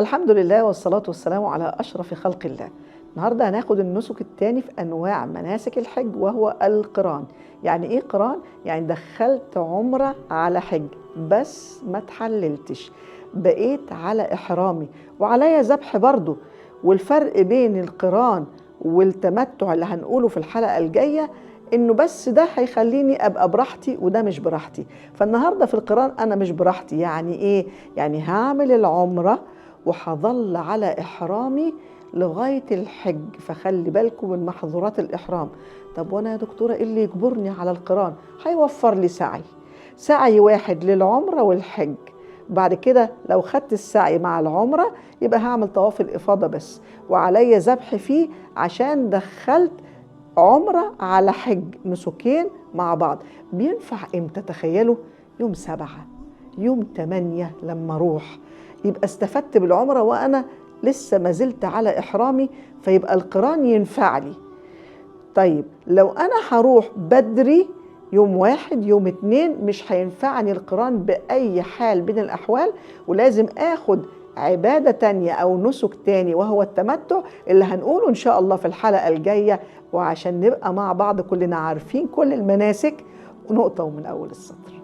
الحمد لله والصلاة والسلام على أشرف خلق الله. النهاردة هناخد النسك الثاني في أنواع مناسك الحج وهو القران. يعني إيه قران؟ يعني دخلت عمرة على حج بس ما تحللتش، بقيت على إحرامي وعليا ذبح برضو. والفرق بين القران والتمتع اللي هنقوله في الحلقة الجاية إنه بس ده هيخليني أبقى براحتي وده مش براحتي. فالنهاردة في القران أنا مش براحتي. يعني إيه؟ يعني هعمل العمرة وهظل على إحرامي لغاية الحج. فخلي بالكم من محظورات الإحرام. طب وأنا يا دكتورة إيه اللي يجبرني على القران؟ هيوفر لي سعي واحد للعمرة والحج. بعد كده لو خدت السعي مع العمرة يبقى هعمل طواف الإفاضة بس وعليا ذبح فيه عشان دخلت عمرة على حج، نسكين مع بعض. بينفع امتى؟ تخيلوا يوم 7 يوم 8 لما اروح، يبقى استفدت بالعمرة وانا لسه ما زلت على احرامي، فيبقى القران ينفع لي. طيب لو انا هروح بدري يوم 1 يوم 2 مش هينفعني القران بأي حال من الأحوال، ولازم آخد عبادة تانية أو نسك تاني وهو التمتع اللي هنقوله إن شاء الله في الحلقة الجاية. وعشان نبقى مع بعض كلنا عارفين كل المناسك، ونقطة ومن أول السطر.